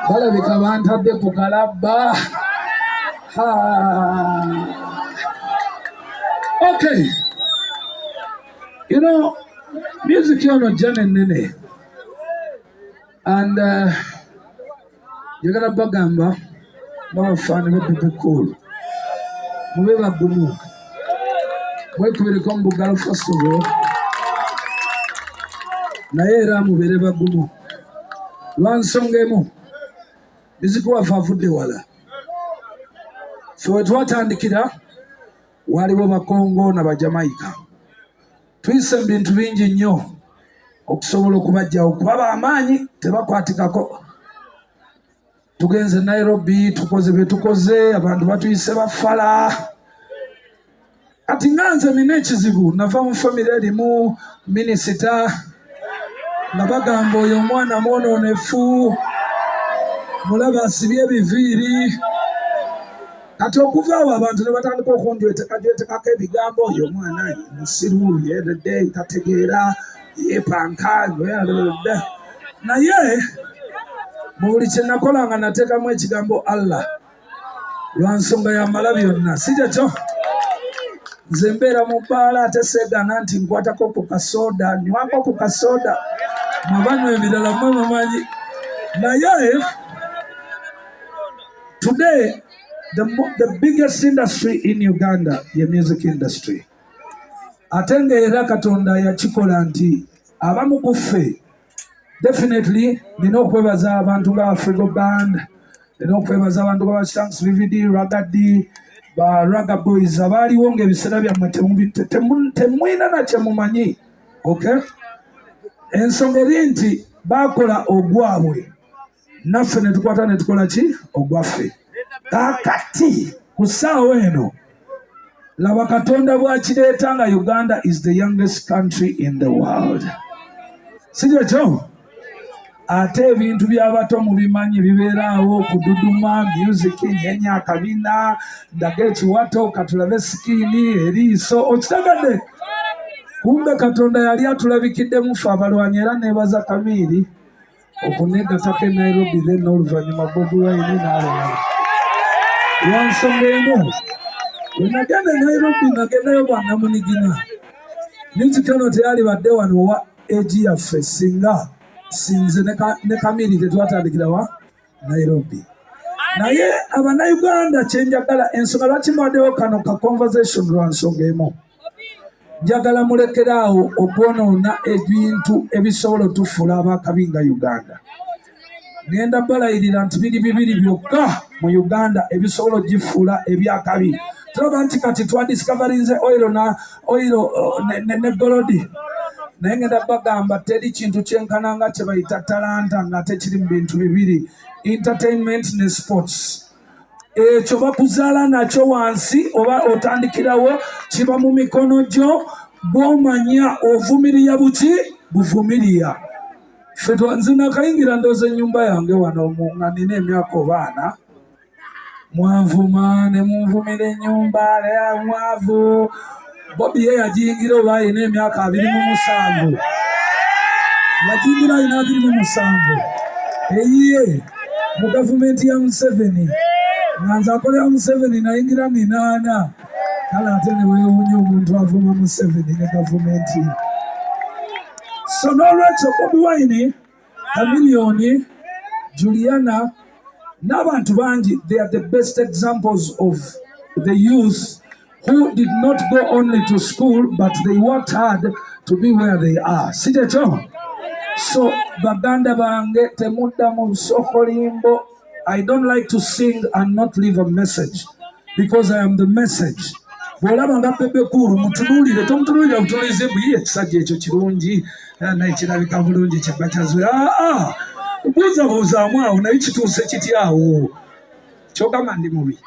Balabika bantadde ku kalabba. Okay, music ono jana ennene and njagala bagamba babafaani ba Bebe Cool, mube bagumu, mwekubireko mu bugalo first of all, naye era mubeere bagumu lwa nsonga emu: music waffe avudde wala. Ffe we twatandikira waliwo Bakongo n'Abajamaika. Tuyise mu bintu bingi nnyo okusobola okubajjawo, kuba bamaanyi tebakwatikako. Tugenze Nairobi, tukoze bye tukoze, abantu batuyise bafala. Kati nga nze nina ekizibu, nava mu famire erimu minisita, nga bagamba oyo omwana mwonoonefu, mulaba asibye ebiviiri. Kati okuva awo abantu ne batandika okunjwetekajwetekako ebigambo, oyo omwana musiru, yeredde, tategeera, yepanka. Naye mu buli kye nakolanga nateekamu ekigambo Allah, lwa nsonga yamala byonna, si kyekyo? Nze mbeera mu bbaala, ate seegaana nti nkwatako ku kasooda, nywako ku kasooda. Mwebanywa ebirala mwe mumanyi. Naye today the biggest industry in Uganda ye music industry. Ate ng'era Katonda yakikola nti abamu ku ffe, definitely nina okwebaza abantu nga Afrigo Band, nina okwebaza abantu nga Shanks, VVD, Ragga Dee, ba Ragga Boys abaaliwo ng'ebiseera byammwe temwina na kyemumanyi. Okay, ensonga eri nti baakola ogwabwe, naffe ne tukwata ne tukola ki ogwaffe. Kaakati ku ssaawa eno laba Katonda bw'akireeta nga Uganda is the youngest country in the world, si kyekyo? Ate ebintu by'abato mubimanyi, bibeeraawo kududuma, music, nyenya akabina, ndaga ekiwato, katulabe skin, eriiso, okitagadde. Kumbe Katonda yali atulabikiddemu ffe abalwanyi. Era neebaza Kamiiri okunegatako e Nairobi, then n'oluvannyuma Bobi Wine n'abalala. Lwa nsonga emu, bwe nagenda e Nairobi nagendayo bwannamunigina. Music ono teyalibadde wano wa egi yaffe singa sinze ne Kamiri tetwatandikira wa Nairobi. Naye Abannayuganda, kyenjagala, ensonga lwaki mwaddewo kano ka conversation, lwa nsonga emu: njagala mulekeraawo okwonoona ebintu ebisobola otufuula abakabi nga Uganda. Ngenda balayirira nti biri bibiri byokka mu Uganda ebisobola ogifuula ebyakabi. Tulaba nti kati twadiscoverinze oil na oil ne gold, naye ngenda bagamba teri kintu kyenkana nga kye bayita talanta ng'ate kiri mu bintu bibiri, entertainment ne sports. Ekyo bakuzaala nakyo wansi oba otandikirawo, kiba mu mikono gyo. Bw'omanya ovumirira buki buvumiriya. Ffe nze nakayingira ndooza ennyumba yange wano nga nina emyaka obaana, mwanvuma ne munvumira ennyumba naye mwavu. Bobi ye yagiyingira oba alina emyaka 27, yagiyingira alina 27 eyiye mu gavumenti ya Museveni. Nga nze akolera Museveni nayingira ninaana. Kale ate ne weewuunya omuntu avuma Museveni ne gavumenti ye. So n'olwekyo Bobi Wine, Chameleone, Juliana n'abantu bangi, they are the best examples of the youth who did not go only to school, but they worked hard to be where they are, si kyekyo? So baganda bange, temudda mu busokolimbo. I don't like to sing and not leave a message because I am the message. Bw'olaba nga Bebe Cool, mutunuulire, tomutunuulira butunuulizi mbu ye ekisajja ekyo kirungi, naye kirabika bulungi, kyabba kyazwe. Aa, buuza buuzaamu awo, naye kituuse kiti awo? Kyogamba ndi mubi.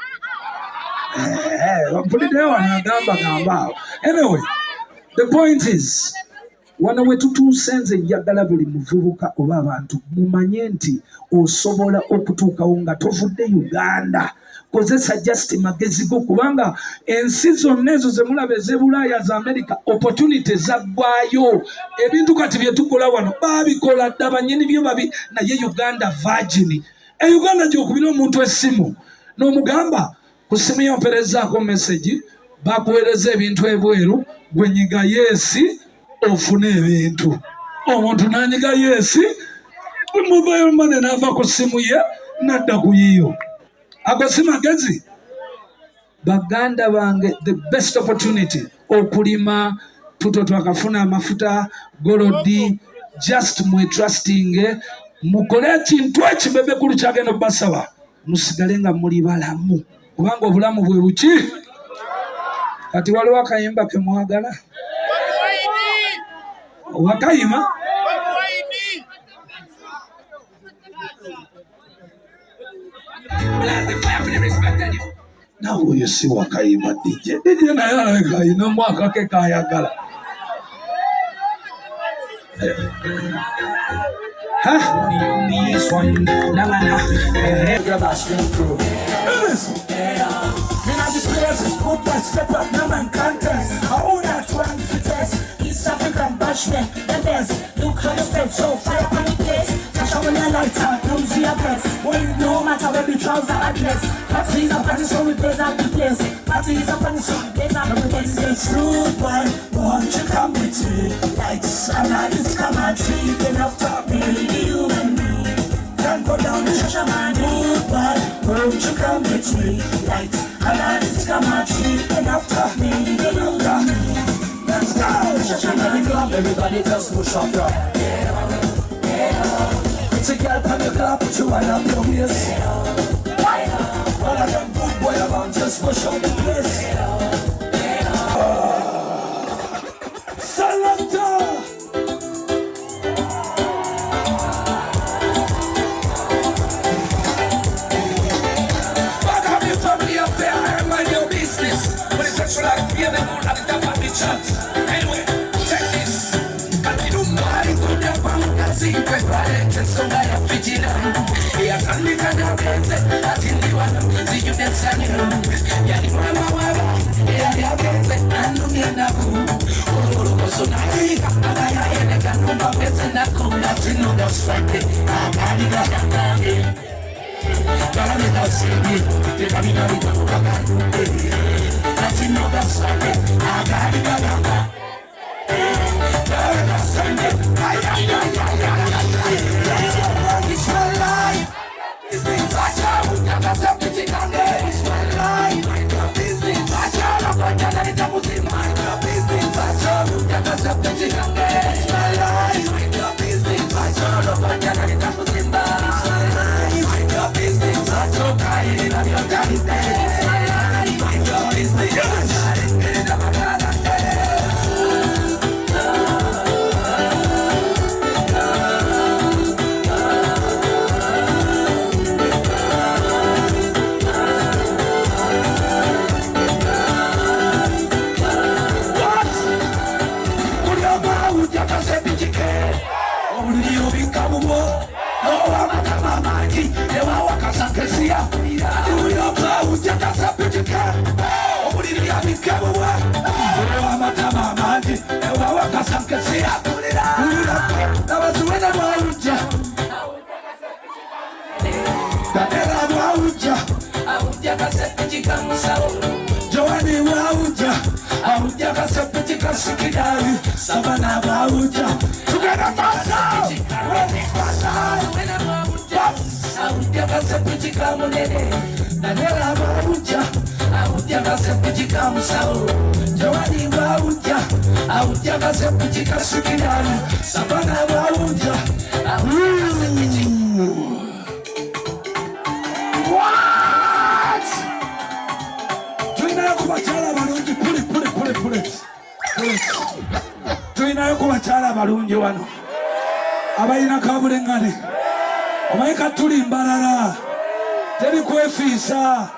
Mpuliddeyo wano agamba gamba awo. Anyway, the point is, wano we tutuuse, nze njagala buli muvubuka oba abantu mumanye nti osobola okutuukawo nga tovudde Uganda. Kozesa just magezi go, kubanga ensi zonna ezo ze mulaba ez'Ebulaaya, za America, opportunity zaggwayo. Ebintu kati bye tukola wano baabikola dda, bannyini byo babi. Naye Uganda virgin. E Uganda gy'okubira omuntu essimu n'omugamba ku simu yo, mperezaako message, bakuweereza ebintu ebweru, gwe nyiga yes ofune ebintu. Omuntu n'anyiga yes, mobile money n'ava ku ssimu ye n'adda ku yiyo. Ago si magezi, baganda bange? The best opportunity okulima tuto, twakafuna amafuta, gold. Just mwetrusting, mukole ekintu ekibebekulu kyagenda obbasaba, musigale nga muli balamu, kubanga obulamu bwe buki. Kati waliwo akayimba ke mwagala wakayima. Nawe oyo si wakayima. DJ, DJ naye alabika alina omwaka ke kayagala. Ha? This one, na na na. Me not the place, put my step up, no man contest. I own that one to test. East African bashment, the best. Look how you step, so fire on the place. Cash out when you lighter, no zero press. Well, no matter where the trouser address. Party is a party, so we blaze up the place. Party is a party, so we blaze up the place. Everybody gets rude boy, won't you come with me? Lights and lights come and treat enough to me, you and me. Can't go down the Shashamane. Rude boy, won't you come with me? Lights and lights come and treat enough to me, you and me. Let's go! In the club, everybody just push up your. Put your girl on the club, put your one up your waist. All of them good boy around, just push up the place. Selector! Back up your family affair and mind your business. When it's sexual like fear the moon at the top of the chat. Anyway, check this. Ensonga ya fitina yatandika nagenze ati ndi wano zijjudde essanyu yali mama waba eyali agenze anumye enaku olukulukusu nayiika agayayeneganumba bwezenaku natinogaswadde akaligadagange galabekasimbye tekabinabikamukaganudde natinogaswadde akaligadanga. It's my life. It's my life. It's my life. What? Buli omu jakasepikike obuliri obikka bubwo n'owamatama amangi ewawakasakesiya. Buli omu jakasepikike obuliri abikka bubwo owamatama amangi ewawakasakesiya. Nabaziwena bwawujja Daniela bwawujja Joani bwawujja awujja kasepiki kasikidali Savana bwawujja. Tugenda maaso. Awujja kasepiki kamunene Daniela bwawujja awujja kasepiki kamusawo Joani bwawujja awujja kasepiki kasikidali Savana bwawujja. Awujja kasepiki. What? Tulinayo ku bakyala abalungi. Puli puli puli puli puli. Tulinayo ku bakyala abalungi wano abalina kabuleŋŋane. Omanyi katuli mbalala. Teri kwefiisa.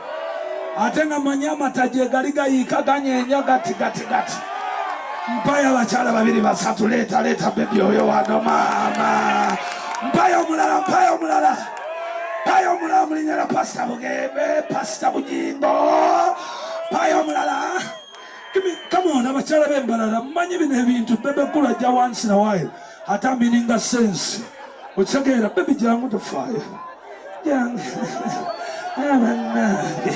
Ate nga manyi amata gye gali gayiika ganyeenya gati gati gati. Mpayo abakyala babiri basatu, leeta leeta baby oyo wano maama. Mpayo omulala, mpayo omulala. Mpayo omulala mu linnya lya Pasita Bugembe, Pasita Bugingo. Mpayo omulala. Come on, abakyala b'embalala mumanyi bino ebintu. Bebe Cool ajja once in a while ate amininga sense. Okitegeera baby, jangu tofaayo. Jangu. Ah, bannange.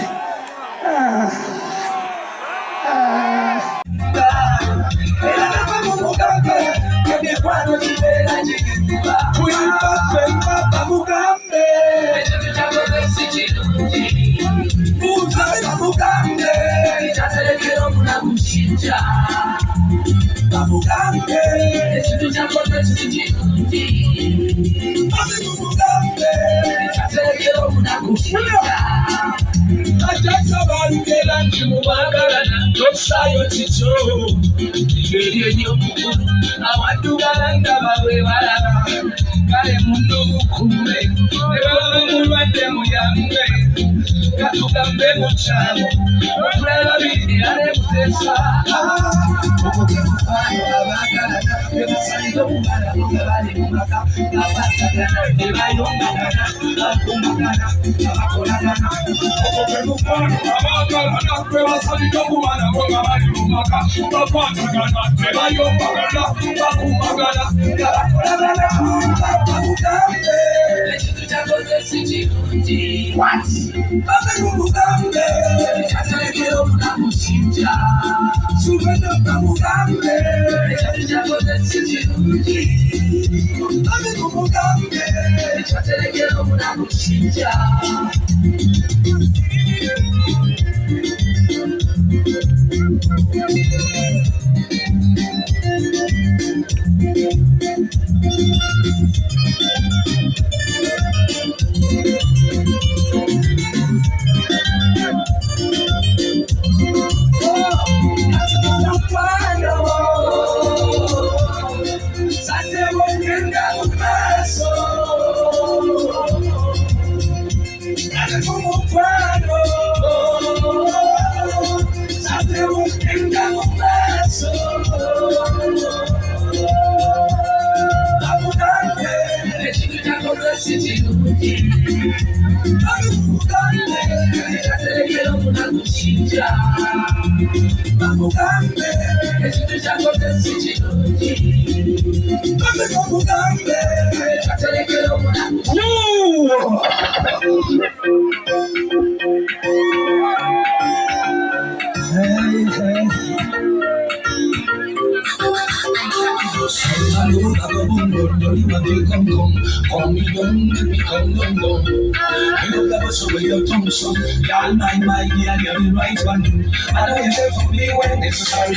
Ah. Ah. Era nabamugambe emikwano gibeera ginyuma tuyimba ffenna bamugambe Ekintu kyakoze si kirungi. Buuza bamugambe Kyaterekera omulamu kinja. Bamugambe Ekintu kyakoze si kirungi. Bamugambe Kyaterekera omunaku kinja. Bajjajja balugera nti mubaagalana tossaayo kikyo Engeri ery'omukulu awaddugala nga babwe balaba kale munno mukuume ne baba mulwadde muyambe katugambe mu kyalo otulala babiri era ne muteesa Ogwo gwe mukwano abaagalana bwe basalira okumalako nga bali mu maka bakwatagana tebayombagana bakuumagana abakolagana. Ogwo gwe mukwano abaagalana bwe basalira okumalako nga bali mu maka bakwatagana tebayombagana bakuumagana nga bakolagana bamugambe Ekintu kyakoze si kirungi. Bamugambe Kyaterekera omunaku kinja. Subena bamugambe Ekintu kyakoze si kirungi. Bamugambe Kyaterekera omunaku kinja. Mukwano sate bogenda mu maaso ate ku mukwano sate bogenda mu maaso bamugambe Ekintu kyakoze si kirungi. Bamugambe Kyaterekera omunaku kinja. Bamugambe Ekintu kyakoze si kirungi. Bamugambe Kyaterekera omunaku You! Hey, hey. Call me down, make me come down, down. You know that was the way your tongue so. Y'all my girl, you're the right one. I know you're there for me when necessary.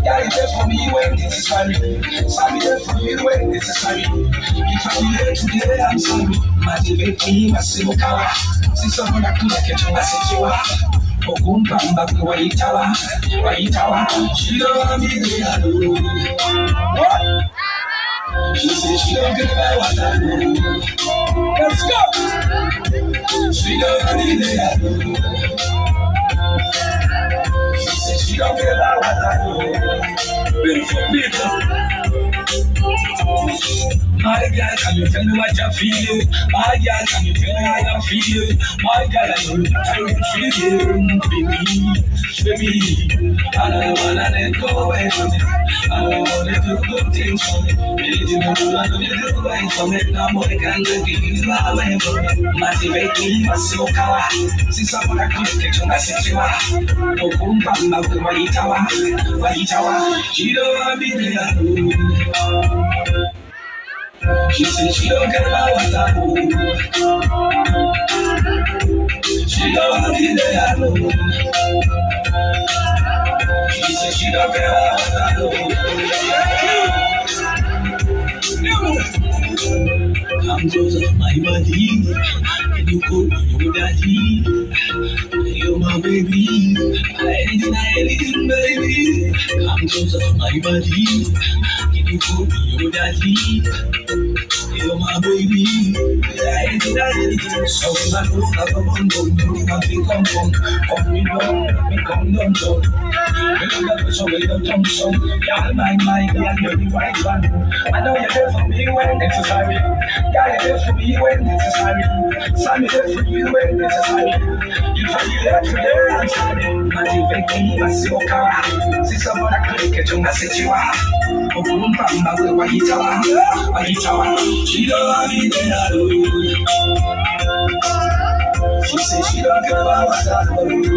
Yeah, you're there for me when necessary. Sorry, there for me when necessary. If I'm here today, I'm sorry. Motivate me, masimukawa. Sisobola kuleka kyo okumpamba gwe wayitawa wayitawa. She don't wanna be there alone. What? She says she don't care about what I know. Let's go. She don't wanna be there alone. She says she don't care about what I know. Beautiful people. My girl, can you tell me what you feel? My girl, can you tell me how you feel? My girl, I know that I feel, baby, baby. I don't wanna let go away from it. I don't wanna do good things for me. Anything you do, I know you do right for me. No more can do things away from me. Motivate me, masimukawa. Sisobola kuleka ekyo nga sikiwa. Okumpamba gwe wayitawa, wayitawa. She don't wanna be there alone. She said she don't care about what I do. She don't wanna be there alone. She said she don't care about what I do. Come closer to my body. Can you call me your daddy? You're my baby. Anything, anything, baby. Come closer to my body. Can you call me your daddy? You're my baby. So I know I come on down, you want to come on, come me down, me come down down. You love me so we don't come so. Yeah, my yeah, you're the right one. I know you're there for me when necessary. Yeah, you're there for me when necessary. Sammy there for you when necessary. You find you there today, I'm sorry. Majiveki masioka, sisobola kuleke chunga sichiwa. Okumpamba gwe wayitawa, wayitawa. She don't want me there alone. She said she don't care about what I do.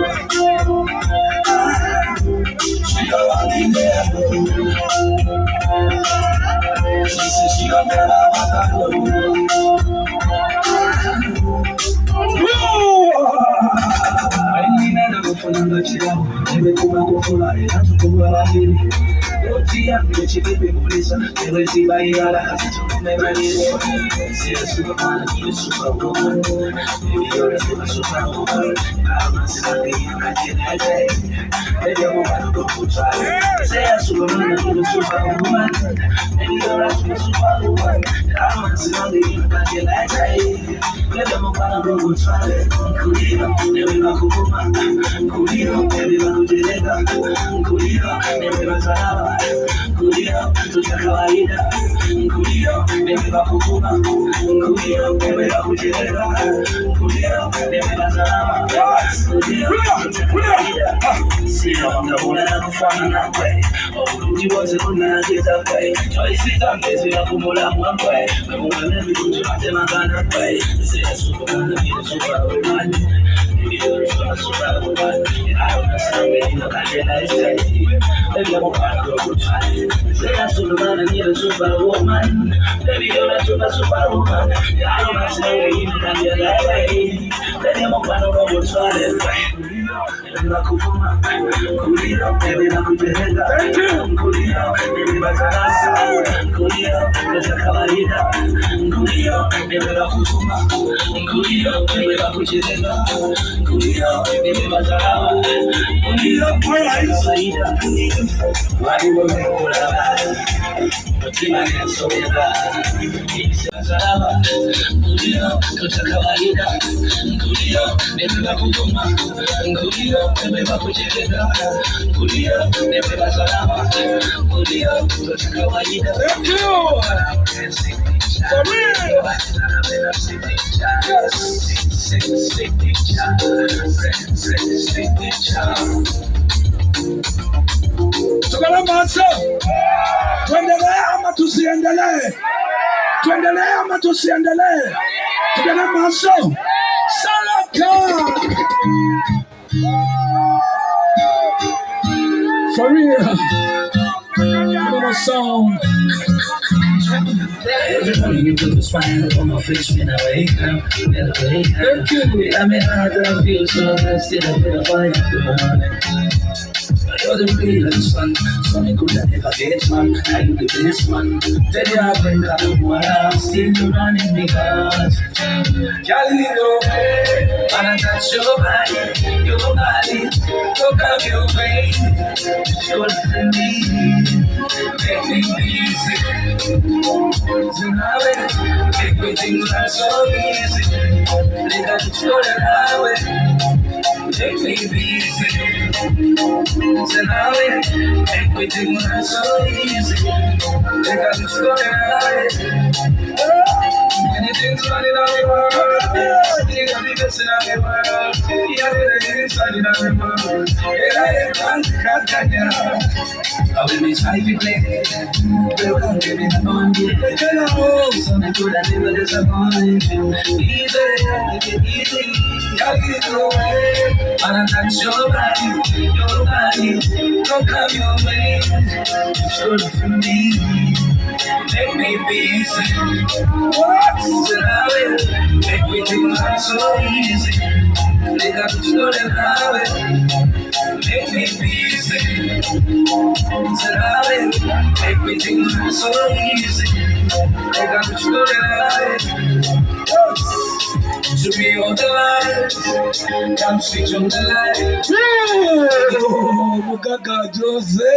She don't want me there alone. She said she don't care about what I do. Thank you. Thank you. For real. Yes. Tugende maaso. Tuendelee ama tusiendelee? Tuendelee ama tusiendelee? Tugende maaso. Salaka. For real. Little song. Every morning you put a smile on my face when I wake up, when I wake up. Thank you. Yeah, I mean, I don't feel so good, still I feel a fire burning. You're the realest one, so me could I never get man. Are you the best man? Tell you I bring up what I'm still running me heart. Girl, you know me, and I touch your body, look up your way. It's good for me, make me easy. Tonight, everything that's so easy. Nigga, it's good and make me busy. Tonight, everything that's so easy. Nigga, it's good and anything's running on the world. You got the best in the world. You got the inside in the world. Yeah, I can't I will be trying to play. Welcome to me, the one. So I could have never disappoint you. Easy, make it easy. I'll get away. And I touch your body, don't come your way. It's good for me. Make me busy. What? Tonight, everything not so easy. Nigga, put you on the highway. Make me busy. Tonight, everything not so easy. Nigga, put you on the highway. To be on the line, come switch on the light. Yeah. Oh, Mugaga Jose.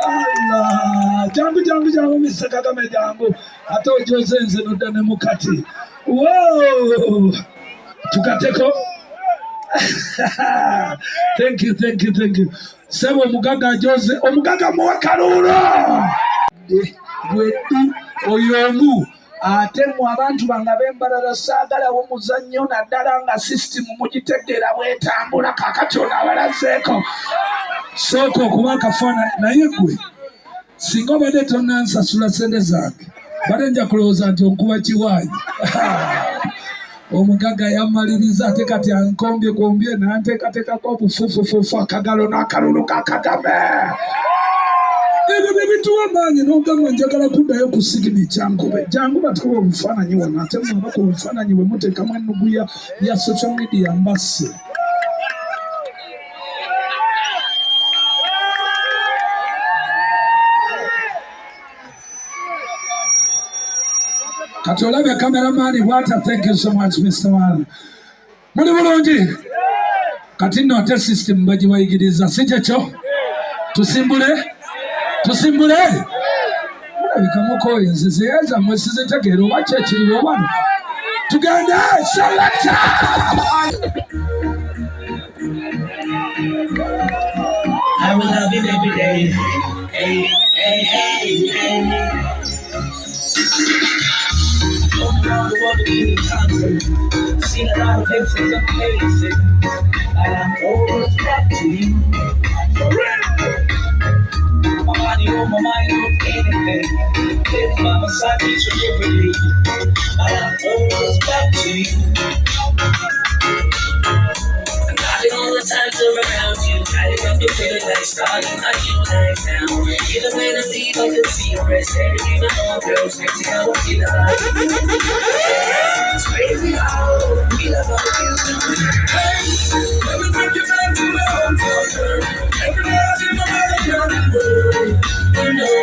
Allah, jangu jangu jangu Mr. Kagame jangu ate ojoze nze nodda ne mukati. Wow! Tukateko. Thank you, thank you, thank you. Sebo omugagga ajoze, omugagga muwe kaluulo. Bweddu oyo omu ate mu abantu bange ab'embalala saagalawo muzannyo naddala nga sisitimu mugitegeera bwetambula kaakati ono abalazeeko sooka okuba akafaananyi naye gwe singa obadde tonansasula sente zange badde nja kulowooza nti onkuba kiwaanyi. Omugagga yammaliriza ate kati ankombye kombye nanteekateekako obufufufufu akagalo n'akalulu ka Kagame. Ebyo bye bituwa amaanyi n'ogamba njagala kuddayo ku sigini kyankube jangu batukuba obufaananyi wano ate mwaba ku bufaananyi bwe muteekamu ennugu ya social media mbasse. Kati olabye kameramani bwata. Thank you so much Mr. Man. Muli bulungi? Kati nno ate system bagibayigiriza si kyekyo? Tusimbule? Tusimbule? Mulabika mukooye nzize zammwe sizitegeera oba ki ekiriwo wano. Tugende selector! I will love you every day. Hey, hey, hey, hey. Going around the world to be in concert. Seen a lot of places and places. And I'm always back to you. My body on my mind, on anything. Live by my side each and every day. And I'm always back to you. I got it all the time to around you. I got me feeling like starting my new life now. Even when I leave, I can see your rest. Everything I know, girl, it's crazy how I feel about you. It's crazy how I feel about you. Hey, let me take you back to my hometown, girl. Every day I dream about the girl in the world. You know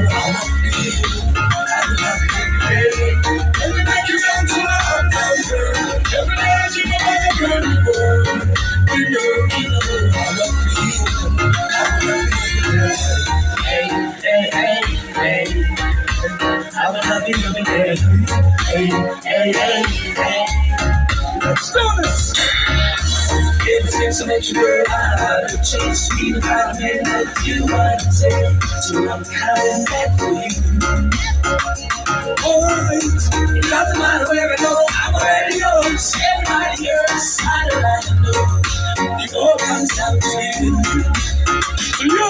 how I feel. I love you every day. Let me take you back to my hometown, girl. Every day I dream about the girl in the world. You know how I feel. I love you every day. Hey, hey, hey, hey. I will love you every day. Hey, hey, hey, hey. Let's do this. Ever since I met you, girl, I had a chance to be the kind of man that you want to take. So I'm coming back for you. Alright. It doesn't matter where I go, I'm already yours. Everybody yours. I don't wanna know. It all comes down to you. To you.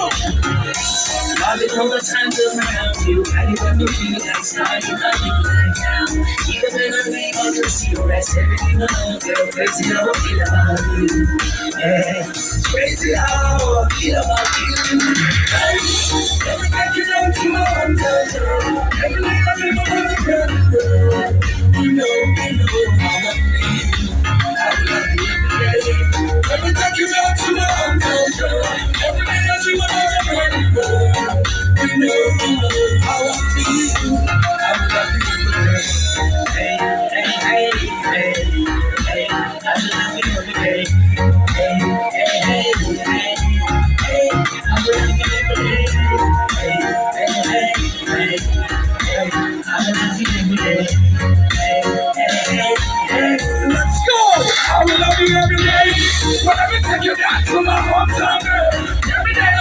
Loving all the times around you. I didn't me feel like starting a new life now. Even when I leave, I can see your rest. Everything I know, girl, crazy how I feel about you. Yeah, it's crazy how I feel about you. Hey, let me take you down to my hometown, girl. Every day I dream about the girl in the world. You know how I feel. I love you every day. Let me take you down to my hometown, girl. Every day I dream about the girl in the world. You know how I feel. I love you every day. Hey, hey, hey, hey, hey. I love you every day. Hey, hey, hey, hey, hey. I love you every day. Hey, hey, hey, hey, hey. I love you every day. Hey, hey, hey, hey. Let's go! I will love you every day. But let me take you down to my hometown, girl. Every day